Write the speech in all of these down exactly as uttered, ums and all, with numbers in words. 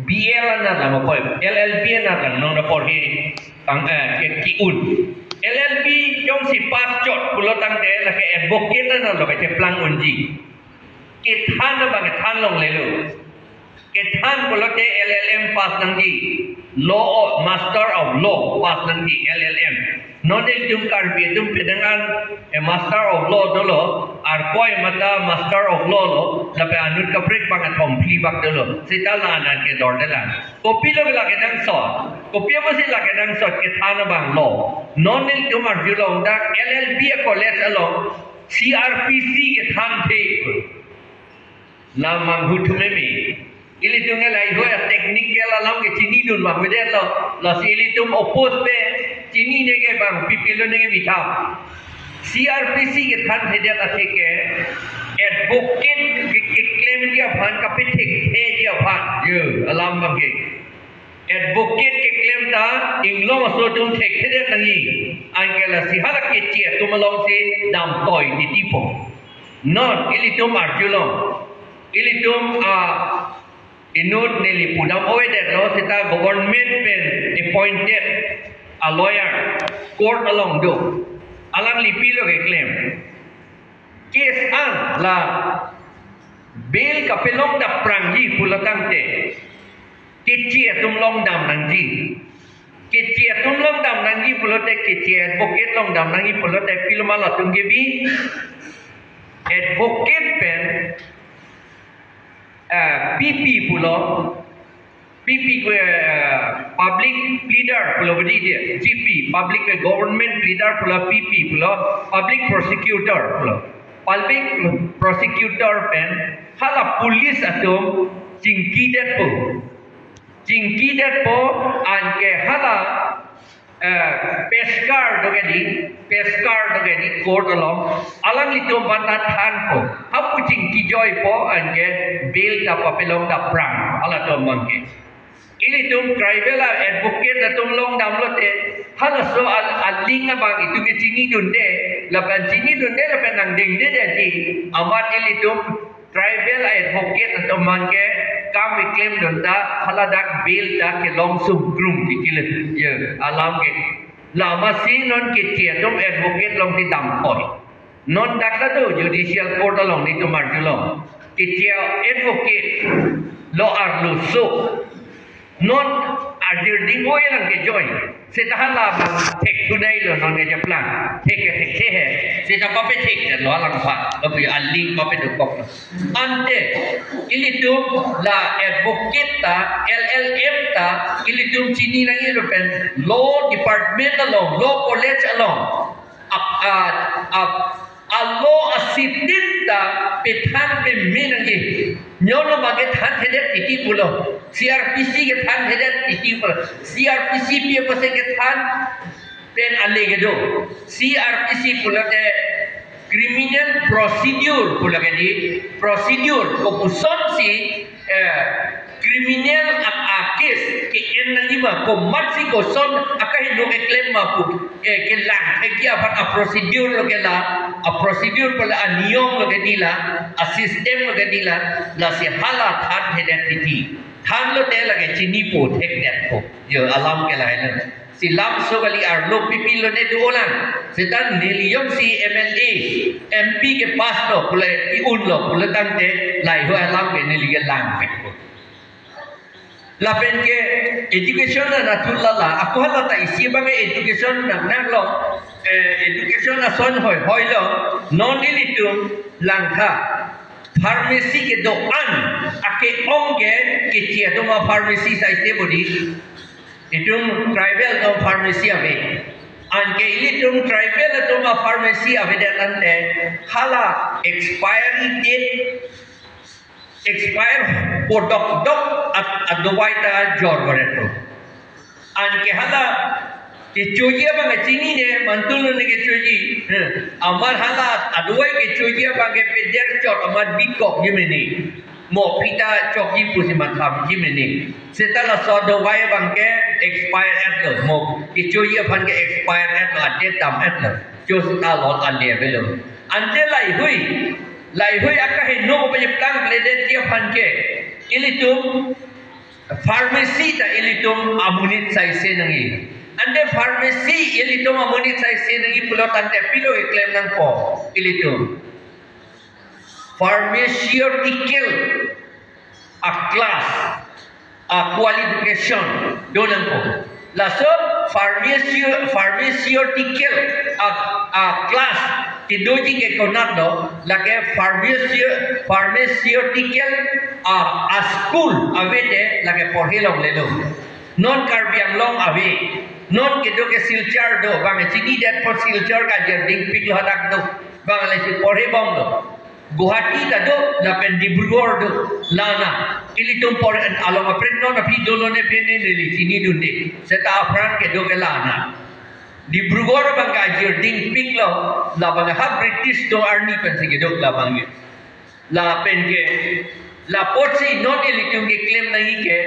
B L anat lang apoi, L L B anat lang non apor he pang eh, ke ki-un. L L B jongsi pass chot pulo tangte lake advocate anat lo kacheplang unji. Kethan abang kethan longlelo. Kethan pulote L L M pass nangji. Law of, Master of Law pass nangji L L M. Non ilitum Karbi atum penang an, eh, Master of Law dolo, arkoi mata Master of Law lo, lapen anut kaprek bang athom phli bak dolo. Seta la anat ke dor de lang. Kopilo ke la kenangsot? Kopi apotsi la kenangsot kethan abang lo? Non ilitum arjulong dak L L B a college along C R P C kethan the. Lam manghu thu meme. Ilitum ke lahei-hui technical alam ke chinidun bang avedet lo. Lasi ilitum oppose pe chinine ke bang pipilo ne ke bithap. C R P C kethan thedet athe ke advocate ke, keklemji aphan, kapathektheji aphan. Yo, alam bang ke. Advocate keklem ta inglong aso atum thekthedet nangji. Anke lasi hala keche atum alongsi damtoi titipo. Non ilitum arjulong. Ilitum, ah, inut neli pudam oedetlo seta government pen appointed a lawyer court along do. Alangli pilo keklem. Case an la bail kapelong dapprangji pulo tangte, keche atum longdam nangji. Keche atum longdam nangji pulote, keche advocate longdam nangji pulote, pilo ma latum ke bi advocate pen, eh, P P pulo, P P ke, eh, public pleader pulo bedi dia, G P, public ke government pleader pulo, P P pulo, public prosecutor pulo. Public prosecutor pen hala police atum chingkidetpo. Chingkidetpo anke hala, eh, Peshkar do ke di, Peshkar do ke di court along, alanglitum aphan ta thanpo. Hapu chingkijoipo anke bail ta papelong dapprang, halatum abang ke. Ilitum tribal a advocate atum longdam lote, halaso al-, aling abang itum ke chinidunde, lapen chinidunde lapen nangdengde jadi, amat ilitum tribal advocate atum abang ke kam keklemdun ta, haladak bail ta kelong sungkrung tikile. Ya, alam ke. Lasi non keche atum advocate alongsi damtoi. Non dak ta do judicial court along nelitum arjulong. Keche advocate lo arloso. Non arjir ding oi lang kejoi. Seta hala abang thekthunei lo non kejaplang. Thek ke thekthe he. Seta papetheklo alangphan. Lapu aling papedokok lo. Ante ilitum la advocate ta, L L M ta, ilitum chini nangji lapen law department along, law college along, ap, a, ap, a law asitin ta pethan peme nangji. Nyon lo bang kethan thedet titi pulo. C R P C kethan thedet titi pulo. C R P C pi apotsi kethan pen ale kedo. C R P C pulote criminal procedure pulo ke di, procedure kopusonsi, eh, criminal a, a case ke-en nangji ma, komatsi koson akaheno keklem ma pu, eh, kelang thekji aphan a procedure lo ke la, a procedure pulo aniyom lo ke di la, a system lo ke di la, lasi hala than thedet titi. Than lote lake chinipo thekdetpo. Yo alam ke lahai lo. Si lamso kali arlo pipilo ne do-olang. Seta neli jongsi M L A, M P ke pass lo, pule ki-un lo, pule tangte lahei-hui alam ke neli ke langpekpo. Lapen ke education anatthu lala, ako hala ta isi abang ke education nang nang lo, eh, education ason hoi hoi lo, non ilitum langtha. Pharmacy kedo-an, ake-ong ke, keche atum a pharmacy saise bodi. Itum tribal atum pharmacy ave. Anke ilitum tribal atum a pharmacy avedet ante, hala expiry date, expire po dokdok a, adawai ta jor goreto. Anke hala kechoji abang chinine, mantul ne kechoji. Heh, amat hala adawai kechoji abang ke peder chot amat bikok ji mene. Mo pita chokji pusi mathamji mene. Seta laso adawai abang ke expire etlo. Mo kechoji aphan ke expire etlo, a-date dam etlo. Choseta lo ale avelo. Ante lahei-hui, lahei-hui akaheno pajeplang kledetji aphan ke ilitum Pharmacy ta ilitum amonit saise nangji. Ante pharmacy ilitum amonit saise nangji pulo tangte pilo keklem nangpo ilitum. Pharmaceutical a-class, a-qualification do nangpo. Laso pharmacy, pharmaceutical a, a-class kedoji ke konat do, lake pharmacy, pharmaceutical a, a-school ave te lake porhi longlelo. Non Karbi Anglong ave, non kedo ke Silchar do, bang chinidet apot Silchar ke ajirding piklo hadak do, bang lasi porhi bomlo. Guwahati ta do, lapen Dibrugarh do, lana. Ilitum por along apren non aphi dolo ne pen ne neli chinidunde. Seta aphrang kedo ke lana. Dibrugarh bang ke ajirding piklo, labang ha British do arni pensi kedo labang ke. Lapen ke, la apotsi non ilitum keklem nangji ke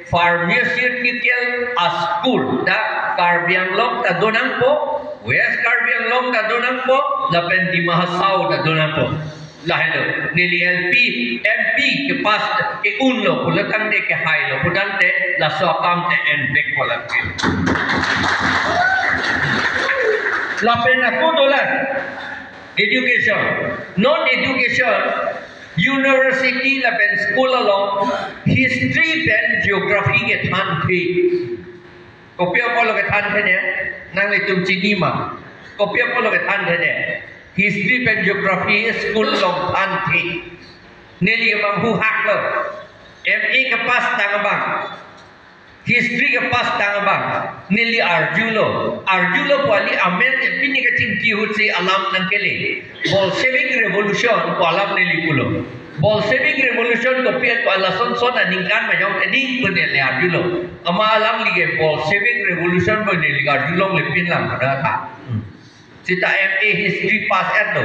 pharmaceutical a-school ta Karbi Anglong ta do nangpo, West Karbi Anglong ta do nangpo, lapen Dima Hasao ta do nangpo. Lahelo, neli L P, M P kepass ke-unlo, pulo tangte kehailo, pulo tangte laso akam te enbek pulo ke. Lapen ako dolang, education. Non education, university lapen school along history pen geography kethan the. Kopi apotlo kethan the ne? Nanglitum chini ma? Kopi apotlo kethan the ne? History pen geography school along than the. Neli abang hu haklo. M A kepass tang abang, history kepass tang abang, neli arjulo. Arjulo pu kali amen pini kachingki ahutsi alam nangkele. Bolshevik Revolution pu alam neli pulo. Bolshevik Revolution kopi pu, lason son aningkan majong tadi pu neli arjulo. Amat alangli ke Bolshevik Revolution pu neli arjulongle pinlang pada tha. Hmm. Seta M A history pass etlo.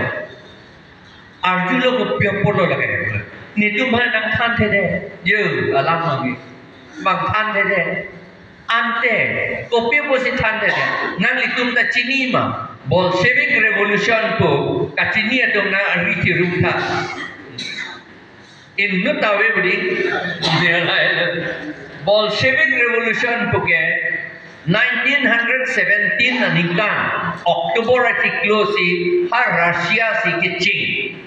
Arjulo kopi apotlo lake. Netum aphan nangthan thedet. Yo, alam mangke. Bang than thedet. Ante, kopi apotsi than thedet. Nanglitum ta chini ma? Bolshevik Revolution pu kachini atum nang ari chirum tha. Inut ta ave budi. Bolshevik Revolution pu ke nineteen hundred seventeen aningkan October achiklo si ha Russia si kecheng.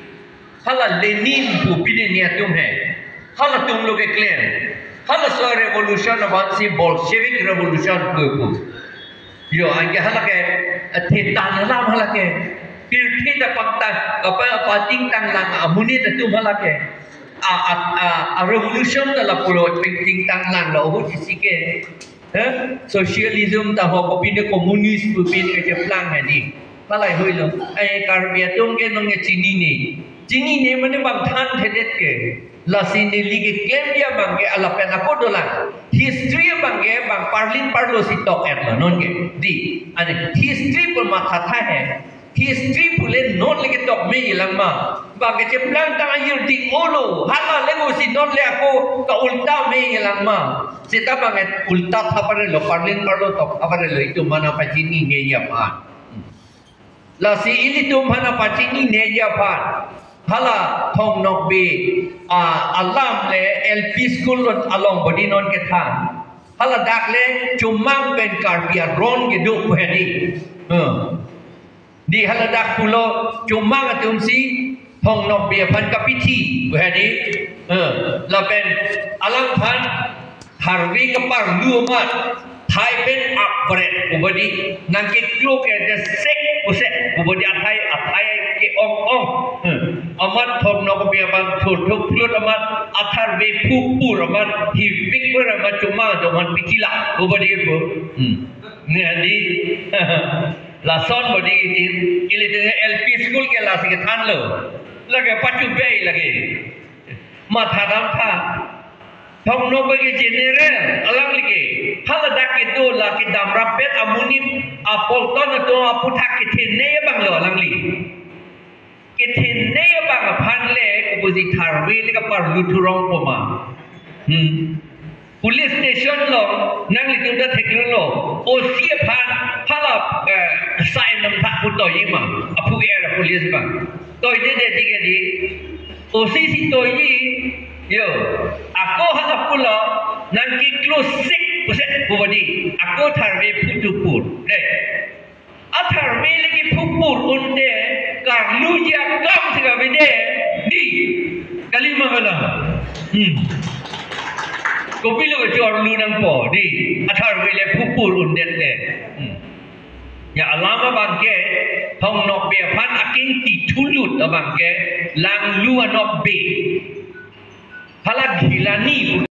Hala Lenin pu pini ni atum he. Halatum lo keklem. Halaso revolution abang si Bolshevik Revolution pu pu. Yo, anke halake, eh, thetan alam halake. Pirthe ta pangtang, apa, apa tingtang lang amonit atum halake. A, a, a, a revolution ta lapulo tingtang langlo ahut isi ke. Eh? Socialism ta ho, kopi ne communist pu pin kecheplang hedi. Halahei lo. Eh, Karbi atum ke nonke chinine. Chinine mane bang than thedet ke. Lasi neli keklem dia bang ke lapen ako dolang. History bang ke bang parlin parlo si tok etlo nonke. Di, ane history pu matha tha he. History pule non le ketok meji lang ma. Bang kecheplang tang ajirding olo. Hala le mo si non le ako ka-ulta meji lang ma. Seta bang ke ulta tha parelo, parlin parlo tok tha parelo, itum aphan pachinine ji aphan. Lasi ilitum aphan pachinine ji aphan. Hala Thong Nokbe, ah, alam le L P school along bodi non kethan. Haladak le Chomang pen Karbi aron kedo pu hedi. Hmm. Di haladak pulo Chomang atum si Thong Nokbe aphan kapithi pu hedi. Eh, lapen alangphan tharve kaparlu amat thai pen apret pu bodi nangkeklo ke desek pusek pu bodi athai athai ke-ong ong. Eh, amat Thong Nokbe abang thurthuk phlut amat atharve phupur amat hipik pur amat Chomang atum aphan pithilak pu bodi pu. Hmm. Neli lason bodi itin, ilitin L P school ke lasi kethanlo. Lake pachu bei lake. Matha dam tha. Thong Nokbe ke general, alangli ke. Haladak kedo la kedam rapet amonit apolton atum aphuthak kethenei abang lo alangli. Kethenei abang aphan le kopusi tharve le kaparlu thurong poma. Hmm. Police station along nanglitum ta theklonglo. O C aphan hala, eh, sign namtha pu toiji ma. Aphu ke era police abang. Toidedet ji ke di. O C si toiji. Yo. Ako hala pulo. Nangkeklo sik puset pu badi. Ako tharve phu tu pur. Dei. Atharve le kephu pur unte, karluji akam si kave dei. Dei. Kali ma kalang. Hmm. Kopilo kachorlu nangpo. Dei. Atharve le phu pur undet te. Hmm. Ya alam abangke, Hongnokbe aphan akengti thulut abangke, langlu anokbe. Hala Gilani.